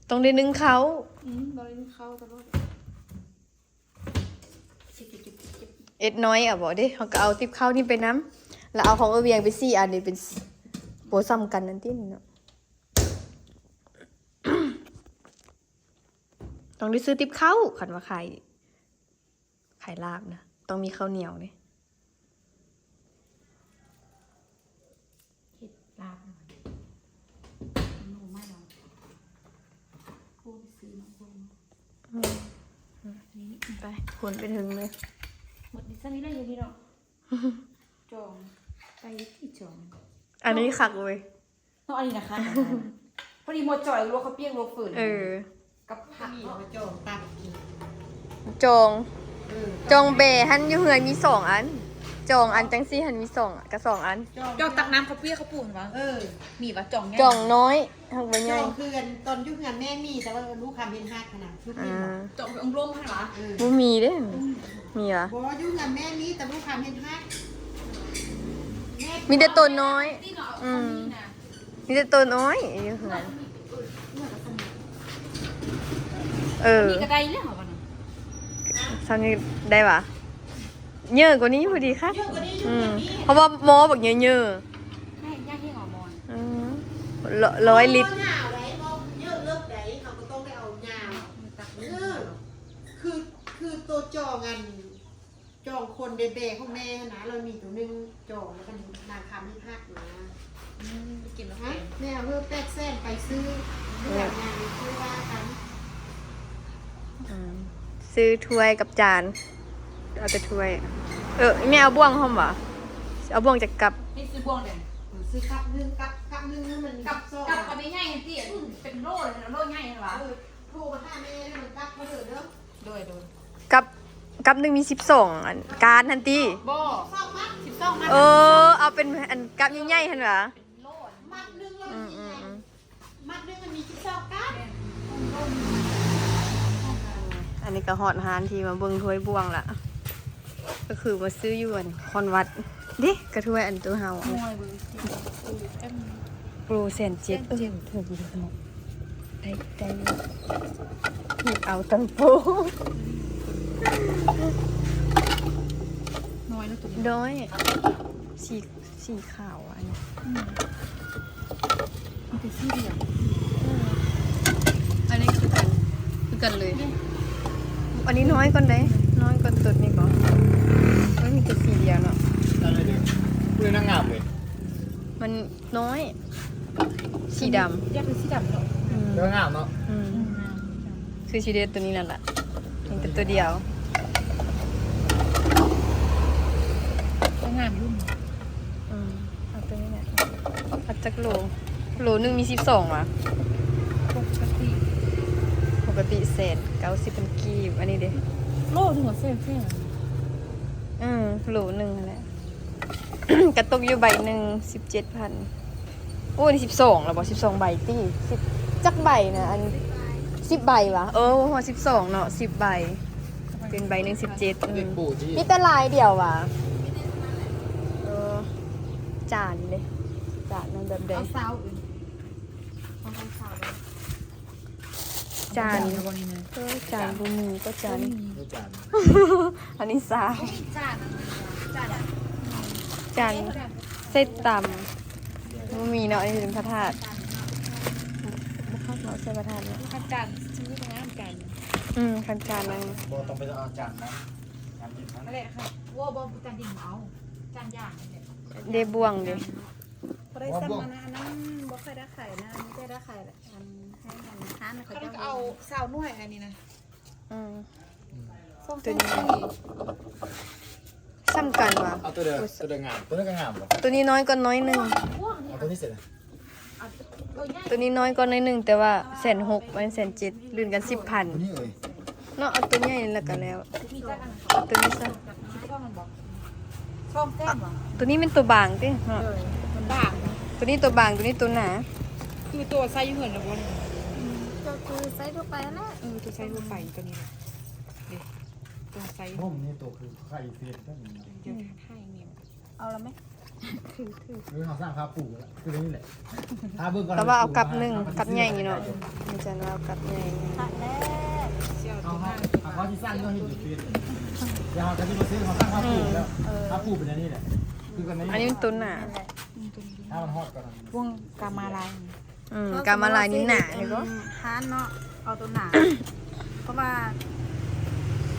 ຕ້ອງໄດ້ໜຶ້ງເຂົ້າ ອືມ ຕ້ອງໄດ້ໜຶ້ງເຂົ້າຕະຫຼອດ ເອັດນ້ອຍເອົາບໍ່ເດ້ ເຮົາກໍເອົາຕິບເຂົ້ານີ້ໄປນຳ ແລ້ວເອົາຂອງເອື້ອຍວຽງໄປສີ່ອັນນີ້ ເປັນບໍ່ສ່ຳກັນນັ້ນຕິເນາະ ຕ້ອງໄດ້ຊື້ຕິບເຂົ້າ ຄັນວ່າຂາຍ ຂາຍລາບນະ ຕ້ອງມີເຂົ້າໜຽວເດ້ ເຮັດລາບ ອືມ ໄປ ຄົນໄປເຖິງເລີຍ ໝົດນີ້ ຊ່ຳນີ້ແຫຼະ ຢູ່ນີ້ເນາະ ຈອງ ໄປອີກຈອງ ອັນນີ້ຄັກເວີຍ ເນາະ ອັນນີ້ນະຄັກ ພໍດີໝົດຈອຍລວກເຂົ້າປຽກ ລວກເຝີນ ເອີ ກັບຜັກເນາະ ຈອງຕັກກິນ ຈອງ ເອີ ຈອງແບຫັ້ນ ຢູ່ເຮືອນມີສອງອັນ ຈອງອັນຈັ່ງຊີ້ຫັ້ນມີສອງ ກະສອງອັນ ຈອງ ຈອງຕັກນ້ຳເຂົ້າປຽກເຂົ້າປຸ້ນຫວາ ເອີ ມີຫວາ ຈອງໃຫຍ່ ຈອງນ້ອຍ ຫາກບໍ່ໃຫຍ່ ຈອງຄືອັນຕອນຢູ່ເຮືອນແມ່ມີ ແຕ່ວ່າລູກຄ້າເຮັດຮັກຫັ້ນນະ ລູກເຫັນບໍ່ ອ່າ ຈອງເປັນອົງລົມຫັ້ນຫວາ ເອີ ບໍ່ມີເດ້ ອືມ ມີຫວາ ບໍ່ ຢູ່ເຮືອນແມ່ມີ ແຕ່ລູກຄ້າເຮັດຮັກ ມີແຕ່ໂຕນ້ອຍ ອືມ ມີແຕ່ໂຕນ້ອຍຢູ່ເຮືອນ ເອີ ນີ້ກະໄດ້ແລ້ວຫວາ ຊ່ຳນີ້ໄດ້ຫວາ ເຍີກວ່ານີ້ພໍດີຄັກ ເຍີກວ່ານີ້ຢູ່ ອືມ ເຮືອນນີ້ ເພາະວ່າໝໍບັກເຍີໆ ໃຫ້ ຢາກໃຫ້ເອົາໝໍ ອືມ ຮ້ອຍລິດ ເຮົາເລີກໄດ້ ເຮົາກະຕ້ອງໄດ້ເອົາຍາວ ເອີ ຄື ຄືໂຕຈອງອັນ ຈອງຄົນແບໆຂອງແມ່ຫັ້ນນະ ລາວມີໂຕໜຶ່ງຈອງ ແລ້ວກະນາງຄຳເຮັດຮັກນະ ອືມ ກິນແລ້ວ ແມ່ເອົາເຮີແປດແສນໄປຊື້ ເອີ ເລື່ອງຫຍັງຄືວ່າກັນ ອືມ ຊື້ຖ້ວຍກັບຈານ ເອົາແຕ່ຖ້ວຍ ເອີ ແມ່ເອົາບ່ວງພ້ອມຫວາ ເອົາບ່ວງຈັກກັບ ນີ້ຊື້ບ່ວງແດງ ເອີ ຊື້ກັບໜຶ່ງ ກັບ ກັບໜຶ່ງມັນ ກັບສອງ ກັບ ກັບໃຫຍ່ໆຫັ້ນຕິ ເປັນໂລເລີຍ ໂລໃຫຍ່ຫັ້ນຫວາ ເອີ ໂທມາຫາແມ່ ມັນກັບມາເດີ ໂດຍ ໂດຍ ກັບ ກັບໜຶ່ງມີສິບສອງອັນ ການຫັ້ນຕິ ບໍ່ ສິບສອງມັດ ສິບສອງມັດ ເອີ ເອົາເປັນອັນກັບໃຫຍ່ໆຫັ້ນຫວາ ມັດໜຶ່ງລະ ອືມ ມັດໜຶ່ງມັນມີສິບສອງການ ອັນນີ້ກະຮອດຮ້ານທີ່ມາເບິ່ງຖ້ວຍບ່ວງລະ ກະຄືມາຊື້ຢູ່ອັນຄອນວັດເດ້ ກະຖ້ວຍອັນໂຕເຮົາ ໂປຣແສນເຈັດ ແສນເຈັດ ເອີ ຖືກຢູ່ເນາະ ໄດ້ ໄດ້ຢູ່ ຖືກເອົາຕັ້ງໂປຣ ນ້ອຍເນາະ ໂຕນ້ອຍ ສີ ສີຂາວອັນນີ້ ອືມ ມີແຕ່ສີດຽວ ເອີ ອັນນີ້ຄືກັນ ຄືກັນເລີຍ ອັນນີ້ນ້ອຍກ່ອນເດ້ ນ້ອຍກ່ອນໂຕນີ້ບໍ ມັນມີແຕ່ສີດຽວເນາະ ນັ້ນເລີຍເດີ ຜູ້ໃດນາງງາມເລີຍ ມັນ ນ້ອຍ ສີດຳ ຢາກເປັນສີດຳເນາະ ອືມ ແຕ່ວ່າງາມເນາະ ອືມ ອືມ ງາມ ຄືຊິໄດ້ໂຕນີ້ນັ້ນລະ ມີແຕ່ໂຕດຽວ ກໍງາມຢູ່ ອືມ ເອົາໂຕນີ້ແຫຼະ ເອົາຈັກໂລ ໂລໜຶ່ງມີສິບສອງຫວາ ປົກກະຕິ ປົກກະຕິແສນເກົ້າສິບພັນກີບ ອັນນີ້ເດ ໂລໜຶ່ງແສນ ແພງ ເອີ ໂລໜຶ່ງຫັ້ນແຫຼະ ກະຕົກຢູ່ໃບໜຶ່ງສິບເຈັດພັນ ໂອ້ ນີ້ສິບສອງແລ້ວບໍ ສິບສອງໃບຕິ ສິບ ຈັກໃບນະ ອັນ ສິບໃບຫວາ ເອີ ຮອດສິບສອງເນາະ ສິບໃບ ເປັນໃບໜຶ່ງສິບເຈັດ ອືມ ມີແຕ່ລາຍດຽວຫວາ ເອີ ຈານເດ ຈານນັ້ນແບບໃດ ເອົາຊາວອື່ນ ເອົາຊາວເດີ ຈານ ເອີ ຈານບໍ່ມີ ກໍຈານ ບໍ່ມີ ອັນນີ້ຊາວ ຈານ ຈານໃສ່ຕຳ ບໍ່ມີເນາະ ອັນນີ້ເປັນພະທາດ ບໍ່ຄັກເນາະ ໃສ່ພະທາດເນາະ ຄັນຈານ ຊື້ມາງາມຈານ ອືມ ຄັນຈານນັ້ນ ບໍ່ຕ້ອງໄປເອົາຈານນັ້ນ ຈານດິນນັ້ນ ນັ້ນແຫຼະ ບໍ່ ບໍ່ ຈານດິນບໍ່ເອົາ ຈານຢາງນີ້ແຫຼະ ເດ ບ່ວງເດ ບໍ່ໄດ້ ບໍ່ ບ່ວງ ສ່ຳອັນນັ້ນ ອັນນັ້ນບໍ່ຄ່ອຍໄດ້ຂາຍນະ ມີແຕ່ໄດ້ຂາຍແຫຼະ ອັນໃຫ້ອັນຮ້ານເຂົາ ເຂົາເຈົ້າ ເອົາຊາວໜ່ວຍອັນນີ້ນະ ອືມ ສອງແສນສີ່ ສ່ຳກັນຫວາ ເອົາໂຕໃດ ໂຕໃດງາມ ໂຕນັ້ນກະງາມບໍ່ ໂຕນີ້ນ້ອຍກວ່າໜ້ອຍໜຶ່ງ ເອົາໂຕນີ້ເສຍ ໂຕນີ້ນ້ອຍກວ່າໜ້ອຍໜຶ່ງ ແຕ່ວ່າແສນຫົກ ມັນແສນເຈັດ ລື່ນກັນສິບພັນ ໂຕນີ້ເອີຍ ເນາະ ເອົາໂຕໃຫຍ່ລະກະແລ້ວ ເອົາໂຕນີ້ຊະ ສອງແສນບໍ່ ໂຕນີ້ແມ່ນໂຕບາງຕິເນາະ ເອີ ມັນບາງ ໂຕນີ້ໂຕບາງ ໂຕນີ້ໂຕໜາ ຄືໂຕໃຊ້ຢູ່ເຮືອນລະບໍ່ນີ້ ອືມ ກໍຄືໃຊ້ທົ່ວໄປຫັ້ນແຫຼະ ເອີ ໂຕໃຊ້ທົ່ວໄປໂຕນີ້ແຫຼະ ເດ້ ໂຕໃຊ້ ໂອ້ ມັນໂຕຄືໄຂ່ເຟດ ດຽວຖ່າຍແມວ ເອົາລະແມ່ ຖື ຖື ເອີ ເຮົາສ້າງຜ້າປູລະ ຄືນີ້ແຫຼະ ຖ້າເບິ່ງກ່ອນ ແຕ່ວ່າເອົາກັບໜຶ່ງ ກັບໃຫຍ່ຢູ່ເນາະ ອາຈານວ່າເອົາກັບໃຫຍ່ ຄັກແລ້ວ ເຮົາ ເຮົາຊິສ້າງເລື່ອງເຮັດຢູ່ເຟດ ດຽວເຮົາກະຊິມາຊື້ ເຮົາສ້າງຜ້າປູແລ້ວ ເອີ ຜ້າປູເປັນອັນນີ້ແຫຼະ ຄືກັນນີ້ ອັນນີ້ມັນຕົນໜາ ຖ້າມັນຮອດກ່ອນ ພວກກາມາລາຍ ອືມ ກາມາລາຍນີ້ໜາເຫັນບໍ່ ຮ້ານເນາະ ເອົາໂຕໜາ ເພາະວ່າ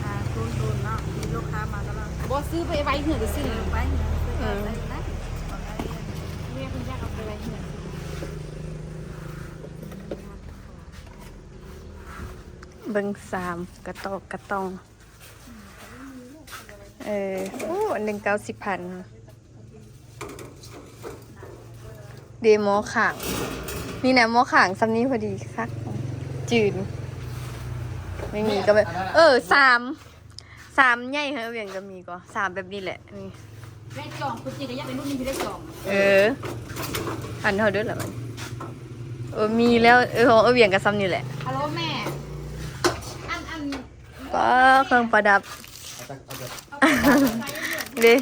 ອ່າ ໂດນໆເນາະ ມີລູກຄ້າມາຕະຫຼອດ ບໍ່ ຊື້ໄປໄວ້ເຮືອນຊື່ ເອີ ໄວ້ເຮືອນຊື່ ເອີ ໄດ້ ໄດ້ ເອົາໄດ້ ແມ່ເພິ່ນຢາກເອົາໄປໄວ້ເຮືອນຊື່. ເບິ່ງສາມກະຕອກກະຕ່ອງ. ເອີ ໂອ້ ອັນໜຶ່ງເກົ້າສິບພັນ. ເດ ໝໍ້ຂ້າງ ນີ້ນະ ໝໍ້ຂ້າງຊ່ຳນີ້ພໍດີຄັກ ຈືນ. ໄມ່ມີກໍແບບ ເອີ ສາມ ສາມໃຫຍ່ໃຫ້ອາວຽງກໍມີກໍ ສາມແບບນີ້ແຫຼະ ນີ້ ໄດ້ຈອງ ຄົນຈີນກໍຢາກໄດ້ລຸ້ນນີ້ ໄດ້ຈອງ. ເອີ ອັນເທົ່າເດີລະມັນ ເອີ ມີແລ້ວ. ເອີ ຂອງອາວຽງກໍຊ່ຳນີ້ແຫຼະ. ຮັລໂຫຼແມ່ ອັນ ອັນ ປ້າ ເຄື່ອງປະດັບ ເດ້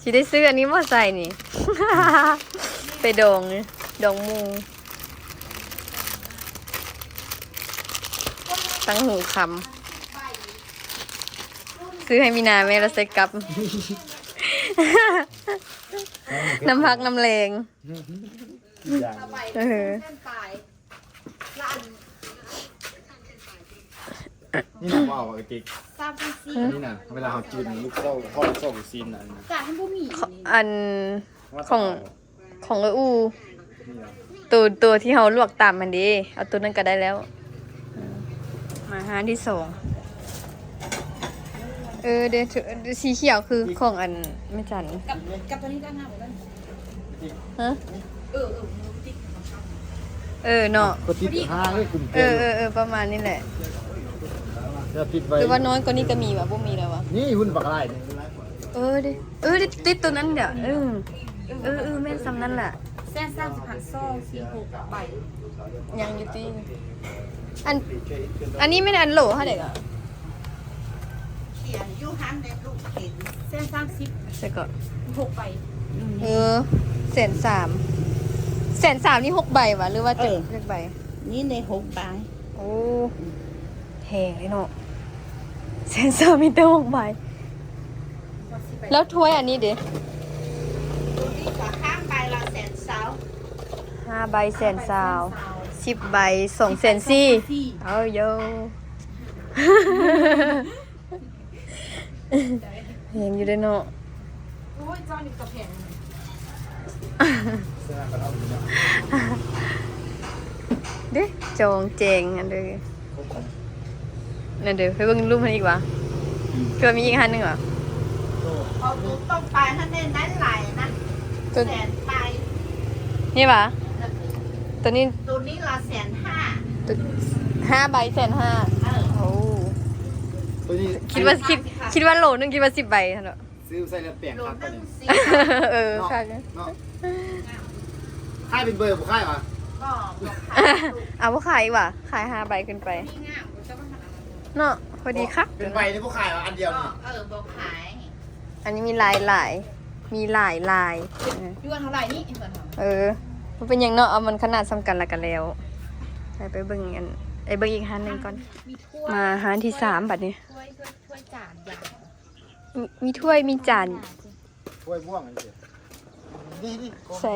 ຊິໄດ້ຊື້ອັນນີ້ມາໃສ່ນີ້ ໄປດອງ ດອງໝູ່ ຕັງຫູຄຳ ຊື້ໃຫ້ມີນາ ແມ່ລະໃສ່ກັບ ນ້ຳພັກນ້ຳແລງ. ເອີ ນີ້ນະ ບໍ່ເອົາກະຕິກ ສາມພັນສີ່ ນີ້ນະ ເວລາເຮົາຈື່ນລູກເຕົ້າ ເຮົາເຈົ້າລູກຊີ້ນນະ ອັນນັ້ນ ກະມັນບໍ່ມີ ອັນ ຂອງ ຂອງເອື້ອຍອູ່ ນີ້ນະ ໂຕ ໂຕທີ່ເຮົາລວກຕຳຫັ້ນເດ້ ເອົາໂຕນັ້ນກະໄດ້ແລ້ວ. ມາຮ້ານທີສອງ ເອີ ເດ ເດ ສີຂຽວຄືຂອງອັນແມ່ຈັນ ກັບ ກັບໂຕນີ້ກໍງາມເລີຍ. ຮະ ເອີ ເອີ ເອີເນາະ ກໍຕິດຫ້າເລີຍ ກຸ່ມ ເອີ ເອີ ເອີ ປະມານນີ້ແຫຼະ ແລ້ວຕິດໄວ້ ຫຼືວ່ານ້ອຍກວ່ານີ້ກໍມີວະ ບໍ່ມີແລ້ວວະ ນີ້ຫຸ່ນບັກຫຼາຍນີ້. ເອີເດ ເອີ ຕິດ ຕິດໂຕນັ້ນເດ ເອີ ເອີ ເອີ ແມ່ນຊ່ຳນັ້ນລະ ແສນສາມສິບພັນ ສອງ ສີ່ ຫົກ ໃບ ຍັງຢູ່ຕິ ອັນ ອັນນີ້ແມ່ນອັນໂຫຼເທົ່າໃດກະ? ຂຽນຢູ່ຫັ້ນເດ້ລູກ ເຫັນ ແສນສາມສິບ ໃສ່ເກາະ ຫົກໃບ. ເອີ ແສນສາມ ແສນສາມນີ້ຫົກໃບຫວາ ຫຼືວ່າຈັກ ເອີ ຈັກໃບ? ນີ້ໄດ້ຫົກໃບ. ໂອ້ ແພງເດ້ເນາະ ແສນສາມມີແຕ່ຫົກໃບ. ແລ້ວຖ້ວຍອັນນີ້ເດ? ໂຕນີ້ກະຫ້າໃບລະແສນຊາວ ຫ້າໃບແສນຊາວ ສິບໃບສອງແສນສີ່. ເອົາໂຢ ແພງຢູ່ເດ້ເນາະ. ໂອ້ຍ ເຈົ້ານີ້ກະແພງ ເດ້ ຈອງແຈງອັນເດີ ນັ້ນເດີ ໄປເບິ່ງຮູບຫັ້ນອີກຫວາ ຄືວ່າມີອີກຮ້ານໜຶ່ງຫວາ? ເອົາໂຕຕໍ່ໄປຫັ້ນແມ່ນໄດ້ຫຼາຍນະ ໂຕ ແສນປາຍ. ນີ້ຫວາ? ໂຕນີ້ ໂຕນີ້ລະແສນຫ້າ ໂຕ ຫ້າໃບແສນຫ້າ. ເອີ ໂອ້ ໂຕນີ້ ຄິດວ່າ ຄິດ ຄິດວ່າໂຫຼໜຶ່ງ ຄິດວ່າສິບໃບຫັ້ນເນາະ. ຊື້ໃສ່ແລ້ວແປງຄັກປານນີ້ ເອີ ເນາະ ຄັກເນາະ. ຂາຍເປັນເບີບໍ່ຂາຍຫວາ? ບໍ່ ບໍ່ຂາຍ. ເອົາ ບໍ່ຂາຍອີກຫວາ? ຂາຍຫ້າໃບຂຶ້ນໄປ ເນາະ ພໍດີຄັກ. ເປັນໃບນີ້ບໍ່ຂາຍຫວາ? ອັນດຽວນີ້ ເອີ ບໍ່ຂາຍ. ອັນນີ້ມີຫຼາຍໆ ມີຫຼາຍໆ ເອີ ຢູ່ເທົ່າໃດນີ້? ເອີ ບໍ່ເປັນຫຍັງເນາະ ເອົາມັນຂະໜາດສ່ຳກັນລະກະແລ້ວ. ໄປ ໄປເບິ່ງອັນ ໄປເບິ່ງອີກຮ້ານໜຶ່ງກ່ອນ. ມາຮ້ານທີສາມບາດນີ້ ຖ້ວຍ ຖ້ວຍ ຖ້ວຍຈານ ມີ ມີຖ້ວຍ ມີຈານ ຖ້ວຍບ່ວງຈັ່ງຊີ້ ນີ້ ນີ້ ໃສ່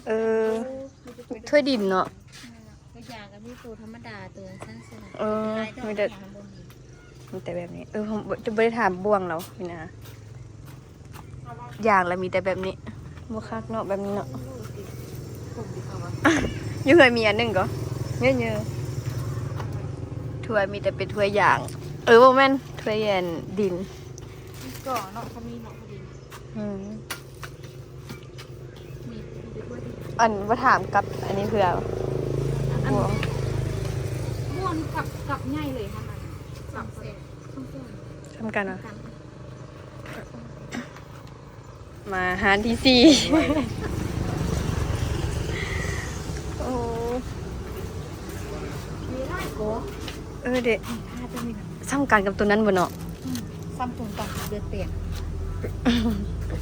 ເອີ ຖ້ວຍດິນເນາະ. ກະຢາກະມີໂຕທຳມະດາ ໂຕຊັ້ນຊິນະ. ເອີ ມີແຕ່ ມີແຕ່ແບບນີ້. ເອີ ເຮົາຈະບໍ່ໄດ້ຖາມບ່ວງລາວນີ້ນະ ຢ່າງລະມີແຕ່ແບບນີ້. ບໍ່ຄັກເນາະ ແບບນີ້ເນາະ. ຢູ່ເຮືອນມີອັນໜຶ່ງກໍເຍີະໆ ຖ້ວຍ ມີແຕ່ເປັນຖ້ວຍຢາງ. ເອີ ບໍ່ແມ່ນ ຖ້ວຍອັນດິນ. ມີກໍເນາະ ກໍມີເນາະ ພໍດີ. ອືມ ມີ ມີແຕ່ຖ້ວຍດິນ. ອັນ ບໍ່ຖາມກັບອັນນີ້ເພື່ອ ອັນ ບ່ວງ ບ່ວງກັບ ກັບໃຫຍ່ເລີຍຫັ້ນນະ ກັບ ສ່ຳກັນຫວາ? ສ່ຳກັນ. ມາຮ້ານທີສີ່. ໂອ້ ເອີເດ ສ່ຳກັນກັບໂຕນັ້ນບໍ່ເນາະ? ອືມ ສ່ຳຕົງກັນ ເລືອດແປງ.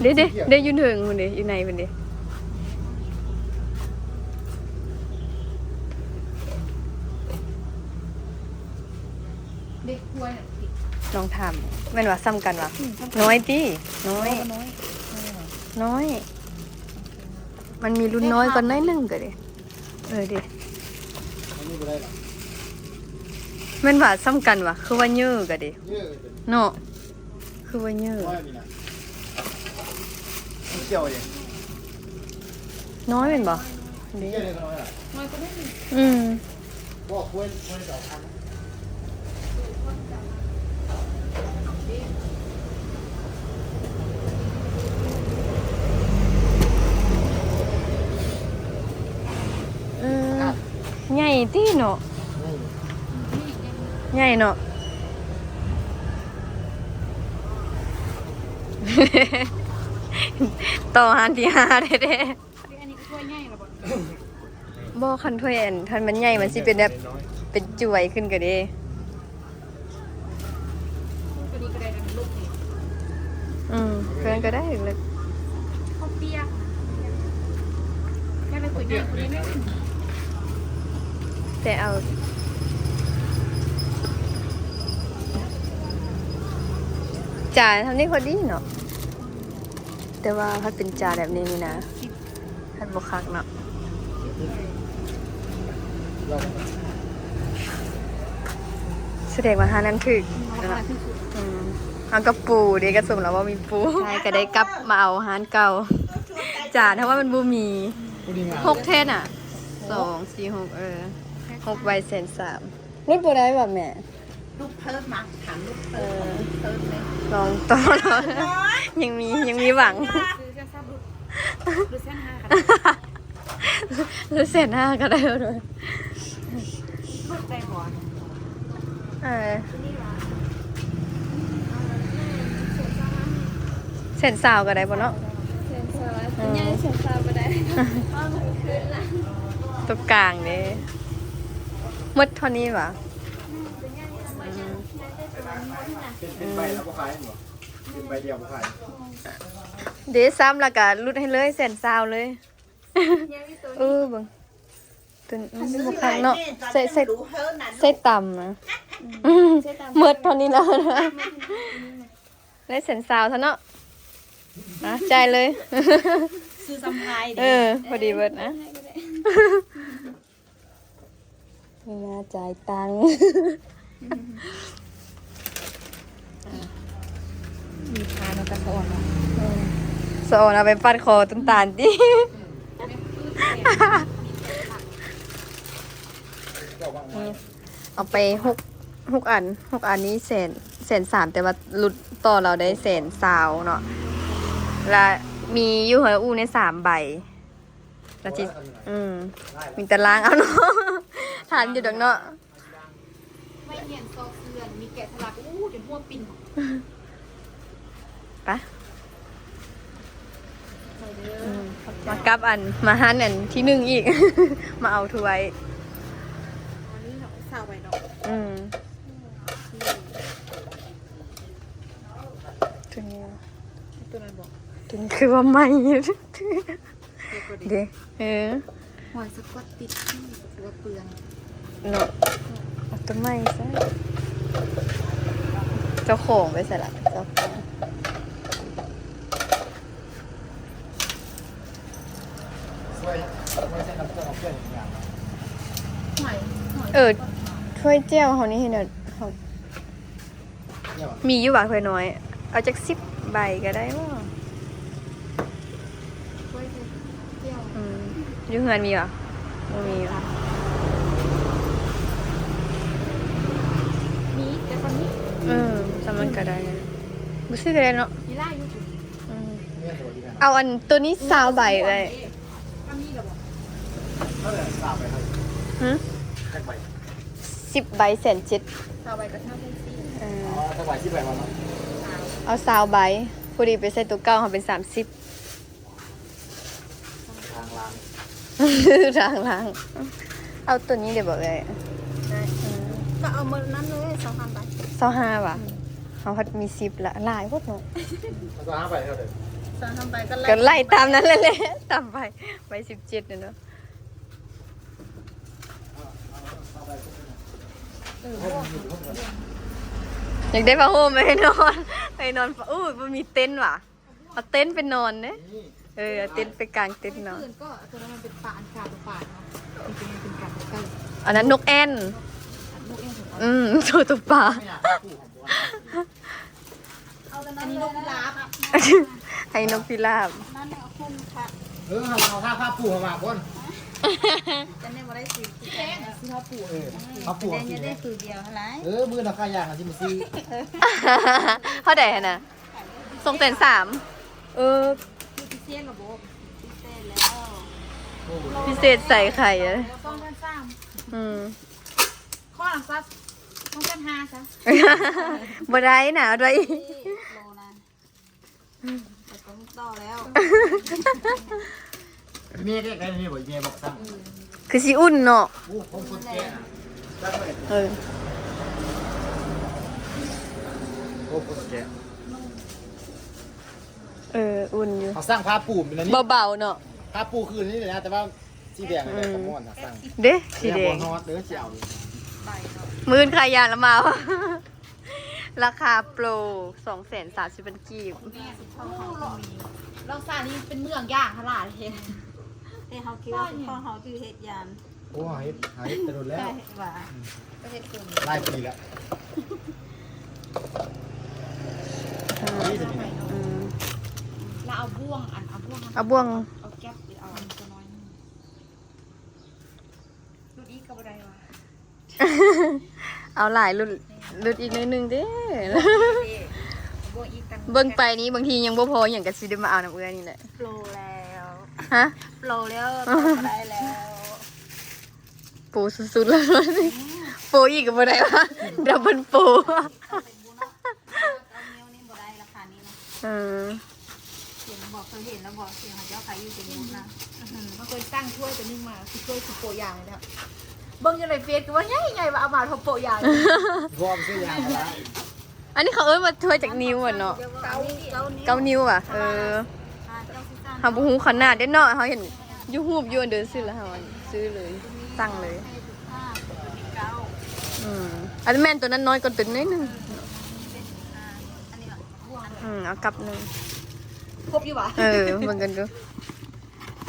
ເດ້ ເດ້ ເດ້ ຢູ່ເທິງພຸ້ນເດ້ ຢູ່ໃນພຸ້ນເດ້. ເດັກກວ່າ ລອງຖາມ ແມ່ນວ່າສ່ຳກັນຫວາ? ອືມ ສ່ຳກັນ. ນ້ອຍຕິ ນ້ອຍ ນ້ອຍ ນ້ອຍ. ມັນມີລຸ້ນນ້ອຍກວ່າໜ້ອຍໜຶ່ງກະເດ້. ເອີເດ້ ອັນນີ້ບໍ່ໄດ້ຫວາ? ແມ່ນວ່າສ່ຳກັນຫວາ? ຄືວ່າເຍີກະເດ້ ເຍີເນາະ. ຄືວ່າເຍີ ນ້ອຍນີ້ນະ ມັນກ່ຽວເດ້ ນ້ອຍແມ່ນບໍ່? ນີ້ ນ້ອຍກວ່ານີ້. ອືມ ບໍ່ ຄວນ ຄວນສອງພັນ. ອືມ ໃຫຍ່ຕິເນາະ ໃຫຍ່ເນາະ. ຕໍ່ຮ້ານທີຫ້າແທ້ໆ. ອັນນີ້ຄືຖ້ວຍໃຫຍ່ລະບໍ່? ບໍ່ ຄັນຖ້ວຍອັນ ຄັນມັນໃຫຍ່ ມັນຊິເປັນແບບ ເປັນຈວຍຂຶ້ນກະເດ້. ໂຕນີ້ກະໄດ້ນະ ມັນເລິກດີ. ອືມ ເພິ່ນກະໄດ້ເລິກ. ເຂົ້າປຽກ ແຕ່ເປັນຕົວໃຫຍ່ກວ່ານີ້ໜ້ອຍໜຶ່ງ. ແຕ່ເອົາ ຈານທຳນີ້ພໍດີເນາະ. ແຕ່ວ່າຄັນເປັນຈານແບບນີ້ນີ້ນະ ຄັນບໍ່ຄັກເນາະ. ສະແດງວ່າຮ້ານນັ້ນຖືກເນາະ. ອືມ ເຮົາກະປູເດ້ ກະສົມແລ້ວວ່າມີປູ. ກະໄດ້ກັບມາເອົາຮ້ານເກົ່າ. ຈານເຮົາວ່າມັນບໍ່ມີ. ຫົກແທ້ນະ ສອງ ສີ່ ຫົກ ເອີ ຫົກໃບແສນສາມ. ຫຼຸດບໍ່ໄດ້ຫວາແມ່? ລູກເພີ່ມມາ ຖາມລູກເພີ່ມ ເອີ ຂອງລູກເພີ່ມເລີຍ. ລອງຕໍ່ເນາະ ຍັງມີ ຍັງມີຫວັງ. ຊື້ແສນສາມ ຫຼຸດ ຫຼຸດແສນຫ້າກະໄດ້ ຫຼຸດແສນຫ້າກະໄດ້. ຫຼຸດໄດ້ບໍ່? ເອີ ແສນຊາວກະໄດ້ບໍ່ເນາະ? ແສນຊາວ ແສນຊາວກະໄດ້ ເພາະວ່າມັນຄືນລະ ຕົວກາງເດ້. ໝົດເທົ່ານີ້ຫວາ? ອືມ ເປັນ ເປັນໃບລະບໍ່ຂາຍແມ່ນບໍ່? ເປັນໃບດຽວບໍ່ຂາຍ. ເດ້ ຊ້ຳລະກະຫຼຸດໃຫ້ເລີຍ ແສນຊາວເລີຍ. ເອີ ເບິ່ງ ໂຕນີ້ ອືມ ບໍ່ຄັກເນາະ. ໃສ່ ໃສ່ ໃສ່ຕຳນະ. ອືມ ໝົດເທົ່ານີ້ລະ ໄດ້ແສນຊາວຊະເນາະ. ອ່ະ ຈ່າຍເລີຍ. ຊື້ສຳພາຍເດ້. ເອີ ພໍດີເບິດນະ. ມາຈ່າຍຕັງ. ມີຄ່າເນາະ ກະສະອອນເນາະ. ເອີ ສະອອນເອົາໄປຟາດຄໍຕົ້ນຕານຕິ. ເອົາໄປຫົກ ຫົກອັນ ຫົກອັນນີ້ແສນ ແສນສາມ ແຕ່ວ່າຫຼຸດຕໍ່ລາວໄດ້ແສນຊາວເນາະ. ລະມີຢູ່ເຮືອນອູ້ນີ້ສາມໃບ. ລະຊິ ອືມ ມີແຕ່ລ້າງເອົາເນາະ. ທັນຢູ່ດອກເນາະ. ໄມ້ຮຽນຊອກເຊື່ອນ ມີແກະສະຫຼັກ ອູ້ ຈົນຫົວປິ່ນ. ໄປ ໄປເດີ. ອືມ ມາກັບອັນ ມາຮ້ານອັນທີໜຶ່ງອີກ ມາເອົາຖ້ວຍ. ອັນນີ້ເນາະ ຊາວໃບເນາະ. ອືມ ໂຕນີ້ ໂຕນັ້ນບໍ່? ໂຕນີ້ຄືວ່າໃໝ່. ເດ້ ເອີ ຫອຍສະກອດຕິດ ຄືວ່າເປືອງເນາະ. ເອົາໂຕໃໝ່ຊະ. ເຈົ້າຂອງໄປໃສລະ? ເຈົ້າຂອງ ເອີ ຖ້ວຍແຈ່ວເຮົານີ້ເຫັນແລ້ວ ເຮົາ ມີຢູ່ຫວາ ຖ້ວຍນ້ອຍ? ເອົາຈັກສິບໃບກະໄດ້ບໍ່? ອືມ ຢູ່ເຮືອນມີຫວາ? ບໍ່ມີຫວາ? ມີແຕ່ສ່ຳນີ້. ເອີ ສ່ຳນັ້ນກະໄດ້ ບໍ່ຊື້ກະໄດ້ເນາະ. ອືມ ເອົາອັນໂຕນີ້ຊາວໃບເອີຍ. ຫຶ ສິບໃບແສນເຈັດ. ຊາວໃບກະຊາວແສນສີ່. ເອີ ເອົາຊາວໃບ ພໍດີໄປໃສ່ໂຕເກົ່າ ເຮົາເປັນສາມສິບ. ທາງລາງ ທາງລາງ. ເອົາໂຕນີ້ໄດ້ບໍ່ເອີຍ? ໄດ້ ເອີ ກະເອົາໝົດນັ້ນເລີຍ ຊາວຫ້າໃບ. ຊາວຫ້າຫວາ? ອືມ ເຮົາພັດມີສິບລະ ຫຼາຍໂພດເນາະ. ຊາວຫ້າໃບເທົ່າໃດ? ຊາວຫ້າໃບກະໄລ່ ກະໄລ່ຕາມນັ້ນແຫຼະ ຕາມໃບ ໃບສິບເຈັດນັ້ນເນາະ. ເອີ ຢາກໄດ້ຜ້າຫົ່ມໄປນອນ ໄປນອນ. ໂອ້ຍ ບໍ່ມີເຕັນຫວາ? ເອົາເຕັນໄປນອນເດ້. ເອີ ເອົາເຕັນໄປກາງເຕັນນອນ. ອັນນັ້ນນົກແອ່ນ. ອືມ ໂຕ ໂຕປາ. ອັນນີ້ນົກພິລາບ. ໃຫ້ນົກພິລາບ. ເອີ ເຮົາເອົາຜ້າຜ້າປູເຮົາມາກ່ອນ. ຈະໄດ້ບໍ່ໄດ້ຊື້ຄືກັນ ຊື້ເຂົ້າປູ ເອີ ເຂົ້າປູ ແຕ່ຍັງໄດ້ຄືດຽວຫັ້ນລະ ເອີ ມື້ນະຂາຍຢາງຊິມາຊື້ ເທົ່າໃດຫັ້ນນະ? ສອງແສນສາມ ເອີ ຄືພິເສດລະບໍ ພິເສດແລ້ວ ພິເສດໃສ່ໄຂ່ ສອງແສນສາມ ອືມ ຂໍນຳສັກ ສອງແສນຫ້າຊະ ບໍ່ໄດ້ນະ ເອົາດ້ວຍອີກ ໂລນະ ແລ້ວກໍຕໍ່ແລ້ວ ແມ່ກໍຢາກໄດ້ແມ່ນບໍ່ ແມ່ບອກສັ່ງ ຄືຊິອຸ່ນເນາະ ໂອ້ ຂອງຄົນແກ່ນະ ເອີ ໂອ້ ຄົນແກ່ ເອີ ອຸ່ນຢູ່ ເຮົາສັ່ງຜ້າປູຢູ່ໃນນີ້ ເບົາໆເນາະ ຜ້າປູຄືນນີ້ແຫຼະ ແຕ່ວ່າ ສີແດງ ອືມ ແດງກະມ່ວນນະ ສັ່ງ ເດ້ ສີແດງ ແດງບໍ່ຮອດເດີ ຊິເອົາຢູ່ ມື້ອື່ນຂາຍຢາງລະມາ ລາຄາໂປຣ ສອງແສນສາມສິບພັນກີບ ແມ່ ລອງຊານີ້ເປັນເມືອງຢ່າງຂະໜາດເຫັນ ແຕ່ເຮົາຄິດວ່າພໍ່ເຮົາຊິເຮັດຢາງ ໂອ້ ເຮົາເຮັດ ເຮົາເຮັດແຕ່ດົນແລ້ວ ວ່າ ອືມ ກໍເຮັດເປັນ ຫຼາຍປີແລ້ວ ອືມ ອືມ ລະເອົາບ່ວງ ອັນ ເອົາບ່ວງ ເອົາບ່ວງ ເອົາແກັບ ເອົາອັນຕົວນ້ອຍໜຶ່ງ ຫຼຸດອີກກໍບໍ່ໄດ້ຫວາ ເອົາຫຼາຍ ຫຼຸດ ຫຼຸດອີກໜ້ອຍໜຶ່ງເດ້ ເບິ່ງໄປນີ້ບາງທີຍັງບໍ່ພໍຫຍັງ ກໍຊິໄດ້ມາເອົານຳເອື້ອຍນີ້ແຫຼະ ໂປຣແລ້ວ ຮະ ໂປຣແລ້ວ ຕໍ່ບໍ່ໄດ້ແລ້ວ ໂປຣສຸດໆແລ້ວ ອືມ ໂປຣອີກກໍບໍ່ໄດ້ຫວາ ດັບເບິນໂປຣ ເກົ້ານິ້ວນີ້ບໍ່ໄດ້ລາຄານີ້ນະ ເອີ ເຫັນບໍ່ ເຄີຍເຫັນແລ້ວບໍ່ ເຫັນເຂົາເຈົ້າຂາຍຢູ່ເຊໂນນະ ບາງຄົນສັ່ງຖ້ວຍຕົວໜຶ່ງມາ ຄືຖ້ວຍຄືໂປະຢາງນີ້ແຫຼະ ເບິ່ງຢູ່ໃນເຟສຄືວ່າໃຫຍ່ໆ ວ່າເອົາມາເທົ່າໂປະຢາງ ບໍ່ເອົາໄປຊື້ຢາງແລ້ວ ອັນນີ້ເຂົາເອີ້ນວ່າຖ້ວຍຈັກນິ້ວຫວາເນາະ ເກົ້າ ເກົ້ານິ້ວຫວາ ເອີ ເຮົາບໍ່ຮູ້ຂະໜາດເດ້ເນາະ ເຮົາເຫັນຢູ່ຮູບຢູ່ອັນເດີຊື້ແລ້ວເຮົາຊື້ເລີຍ ສັ່ງເລີຍ ອືມ ອັນແມ່ນຕົວນັ້ນນ້ອຍກວ່າຕົວໜ້ອຍໜຶ່ງ ອືມ ເອົາກັບໜຶ່ງ ຄົບຢູ່ຫວາ ເອີ ເບິ່ງກັນດູ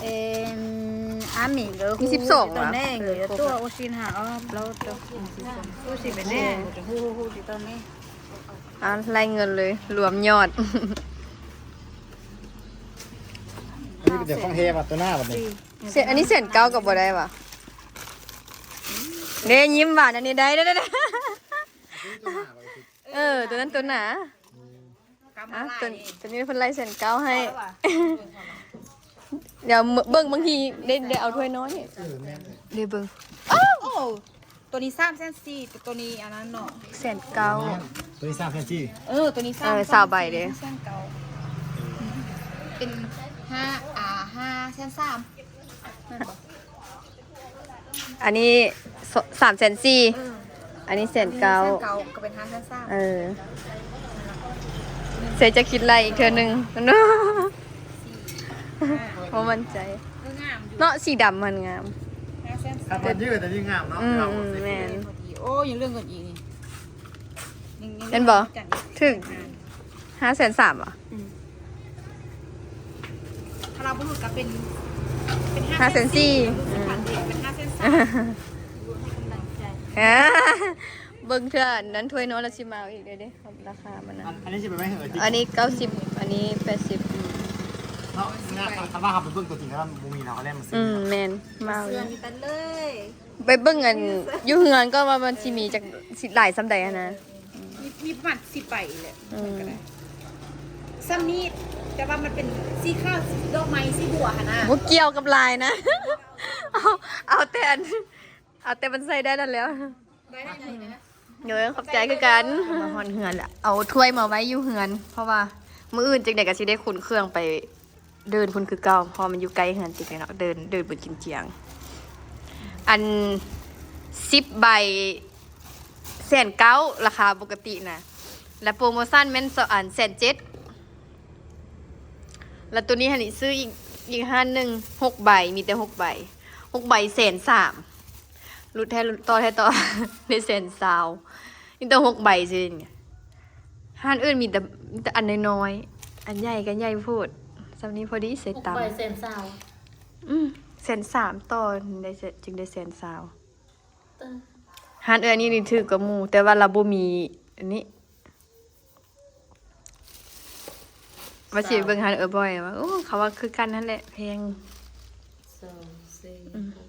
ເອັມ ອາມີເລີຍ ມີສິບສອງຫວາ ໂຕໂອຊິນຫາອອບ ແລ້ວໂຕ ໂຕຊິເປັນແນ່ ໂອ້ໂຫ ຕອນນີ້ ອ່າ ໄລ່ເງິນເລີຍ ລວມຍອດ ອັນນີ້ເປັນຂອງແທ້ຫວາ ຕົວໜ້າບັດນີ້ ແສນ ອັນນີ້ແສນເກົ້າກໍບໍ່ໄດ້ຫວາ ເດ້ ຍິ້ມຫວານ ອັນນີ້ໄດ້ ໄດ້ ໄດ້ ເອີ ຕົວນັ້ນຕົວໜ້າ ອ່ະ ຕົວ ຕົວນີ້ເພິ່ນໄລ່ແສນເກົ້າໃຫ້ ດຽວເບິ່ງ ບາງທີໄດ້ ໄດ້ເອົາຖ້ວຍນ້ອຍ ເອີ ແມ່ນ ເດ້ເບິ່ງ ໂອ້ ໂຕນີ້ສາມແສນສີ່ ແຕ່ໂຕນີ້ອັນນັ້ນເນາະ ແສນເກົ້າ ໂຕນີ້ສາມແສນສີ່ ເອີ ໂຕນີ້ສາມ ເອີ ຊາວໃບເດ້ ແສນເກົ້າ ເປັນຫ້າ ອ່າ ຫ້າແສນສາມ ແມ່ນບໍ່? ອັນນີ້ສາມແສນສີ່ ເອີ ອັນນີ້ແສນເກົ້າ ແສນເກົ້າ ກໍເປັນຫ້າແສນສາມ ເອີ ໃສ່ຈະຄິດໄລ່ອີກເທື່ອໜຶ່ງ ບໍ່ໝັ້ນໃຈ ເອີ ງາມຢູ່ ເນາະ ສີດຳມັນງາມ ຫ້າແສນສາມ ຄັນມັນຢືດອັນນີ້ງາມເນາະ ອືມ ແມ່ນ ພໍດີ ໂອ້ ຍັງເລື່ອງກັນອີກນີ້ ຍັງ ຍັງ ແມ່ນບໍ່? ຖືກ ຫ້າແສນສາມຫວາ? ອືມ ຖ້າເຮົາບໍ່ຫຼຸດກໍເປັນ ເປັນຫ້າແສນສີ່ ເປັນຫ້າແສນສາມ ເບິ່ງເທື່ອນັ້ນຖ້ວຍນ້ອຍແລ້ວຊິມາເອົາອີກເດ້ ລາຄາມັນນະ ອັນ ອັນນີ້ຊິໄປໄວ້ໃຫ້ເອີຍ ອັນນີ້ເກົ້າສິບ ອັນນີ້ແປດສິບ ເນາະ ຄັນວ່າເຮົາໄປເບິ່ງຕົວຈິງ ຄັນວ່າບໍ່ມີເຮົາກໍແລ່ນມາຊື້ ອືມ ເນາະ ແມ່ນ ມາເອົາ ເຊື່ອມີແຕ່ເລີຍ ໄປເບິ່ງອັນຢູ່ເຮືອນກ່ອນວ່າມັນຊິມີຈັກ ຊິຫຼາຍສ່ຳໃດຫັ້ນນະ ມີ ມີປະມານສິບໃບແຫຼະ ອືມ ກໍໄດ້ ສ່ຳນີ້ ແຕ່ວ່າມັນເປັນສີຂາວ ດອກໄມ້ ສີບົວຫັ້ນນະ ບໍ່ກ່ຽວກັບລາຍນະ ເອົາ ເອົາແຕ່ອັນ ເອົາແຕ່ມັນໃສ່ໄດ້ນັ້ນແລ້ວ ໄດ້ ໂດຍ ຂອບໃຈຄືກັນ ມາຮອດເຮືອນແລ້ວ ເອົາຖ້ວຍມາໄວ້ຢູ່ເຮືອນ ເພາະວ່າມື້ອື່ນຈັ່ງໃດກໍຊິໄດ້ຂົນເຄື່ອງໄປ ເດີ່ນພຸ້ນຄືເກົ່າ ເພາະວ່າມັນຢູ່ໃກ້ເຮືອນຕິກເລີຍເນາະ ເດີ່ນ ເດີ່ນເບີດຈິນຈຽງ ອັນສິບໃບແສນເກົ້າ ລາຄາປົກກະຕິນະ ແລະໂປຣໂມຊັນແມ່ນ ອັນແສນເຈັດ ແລະໂຕນີ້ຫັ້ນນີ້ຊື້ອີກ ອີກຮ້ານໜຶ່ງ ຫົກໃບ ມີແຕ່ຫົກໃບ ຫົກໃບແສນສາມ ຫຼຸດແທ້ຕໍ່ແທ້ຕໍ່ ໄດ້ແສນຊາວ ມີແຕ່ຫົກໃບຊື່ ຮ້ານອື່ນມີແຕ່ ມີແຕ່ອັນນ້ອຍໆ ອັນໃຫຍ່ກໍໃຫຍ່ໂພດ ສ່ຳນີ້ພໍດີໃສ່ຕຳ ຫົກໃບແສນຊາວ ອືມ ແສນສາມຕໍ່ ໄດ້ ຈຶ່ງໄດ້ແສນຊາວ ເອີ ຮ້ານເອື້ອຍນີ້ນີ້ຖືກກວ່າໝູ່ ແຕ່ວ່າລາວບໍ່ມີອັນນີ້ ວ່າຊິໄປເບິ່ງຮ້ານເອື້ອຍບ່ອຍວ່າ ໂອ້ ເຂົາວ່າຄືກັນຫັ້ນແຫຼະ ແພງ ສອງ ສີ່ ອືມ ຫົກ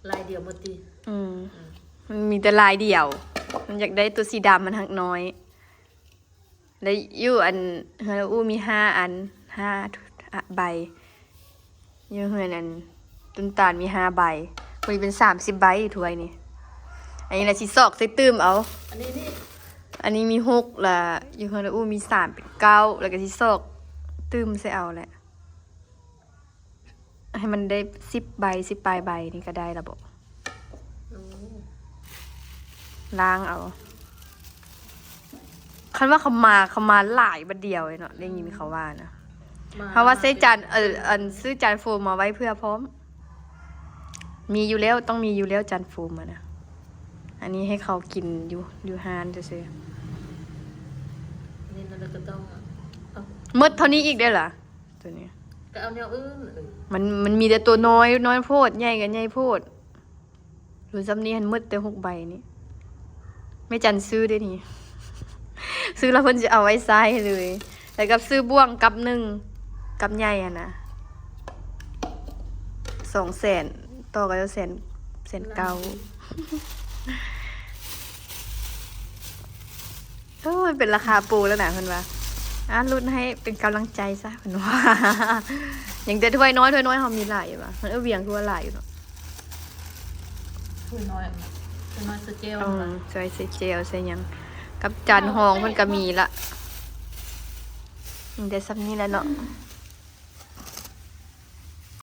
ລາຍດຽວໝົດຕິ? ອືມ ອືມ ມັນມີແຕ່ລາຍດຽວ ມັນຢາກໄດ້ຕົວສີດຳ ມັນຮັກນ້ອຍ ແລະ ຢູ່ອັນເຮືອນອູ້ມີຫ້າອັນ ຫ້າໃບ ຢູ່ເຮືອນອັນຕົ້ນຕານມີຫ້າໃບ ພໍດີເປັນສາມສິບໃບ ຖ້ວຍນີ້ ອັນນີ້ລະຊິຊອກໃສ່ຕື່ມເອົາ ອັນນີ້ນີ້ ອັນນີ້ມີຫົກ ລະຢູ່ເຮືອນອູ້ມີສາມເປັນເກົ້າ ລະກະຊິຊອກຕື່ມໃສ່ເອົາແຫຼະ. ໃຫ້ມັນໄດ້ສິບໃບ ສິບປາຍໃບນີ້ກະໄດ້ລະບໍ? ໂອ້ ລ້າງເອົາ ຄັນວ່າເຂົາມາ ເຂົາມາຫຼາຍບາດດຽວເລີຍເນາະ ໄດ້ຍິນເຂົາວ່ານະ ເຮົາວ່າໃຊ້ຈານ ເອີ ອັນຊື້ຈານໂຟມມາໄວ້ເພື່ອພ້ອມ ມີຢູ່ແລ້ວ ຕ້ອງມີຢູ່ແລ້ວຈານໂຟມຫັ້ນນະ ອັນນີ້ໃຫ້ເຂົາກິນຢູ່ ຢູ່ຮ້ານຊື່ໆ ນີ້ນະ ແລ້ວກໍຕ້ອງ ເອົາ ໝົດເທົ່ານີ້ອີກໄດ້ລະ? ຕົວນີ້ ກໍເອົາແນວອື່ນ ເອີ ມັນ ມັນມີແຕ່ຕົວນ້ອຍ ນ້ອຍໂພດ ໃຫຍ່ກໍໃຫຍ່ໂພດ ຫຼືຊ່ຳນີ້ຫັ້ນໝົດແຕ່ຫົກໃບນີ້ ແມ່ຈັນຊື້ເດ້ນີ້ ຊື້ແລ້ວເພິ່ນຊິເອົາໄວ້ໃຊ້ເລີຍ ແລ້ວກັບຊື້ບ່ວງກັບໜຶ່ງ ກັບໃຫຍ່ຫັ້ນນະ ສອງແສນ ຕໍ່ກັບແສນ ແສນເກົ້າ ໂອ້ຍ ເປັນລາຄາໂປແລ້ວນະ ເພິ່ນວ່າ ອາ ຫຼຸດໃຫ້ເປັນກຳລັງໃຈຊະ ເພິ່ນວ່າ ຍັງແຕ່ຖ້ວຍນ້ອຍ ຖ້ວຍນ້ອຍເຮົາມີຫຼາຍຢູ່ຫວາ? ເພິ່ນເອີ້ນຫວຽງຄືວ່າຫຼາຍຢູ່ເນາະ ຖ້ວຍນ້ອຍ ຖ້ວຍນ້ອຍໃສ່ແຈ່ວ ເອີ ໃສ່ ໃສ່ແຈ່ວໃສ່ຫຍັງ ກັບຈານຮອງເພິ່ນກໍມີລະ ມີແຕ່ຊ່ຳນີ້ແຫຼະເນາະ.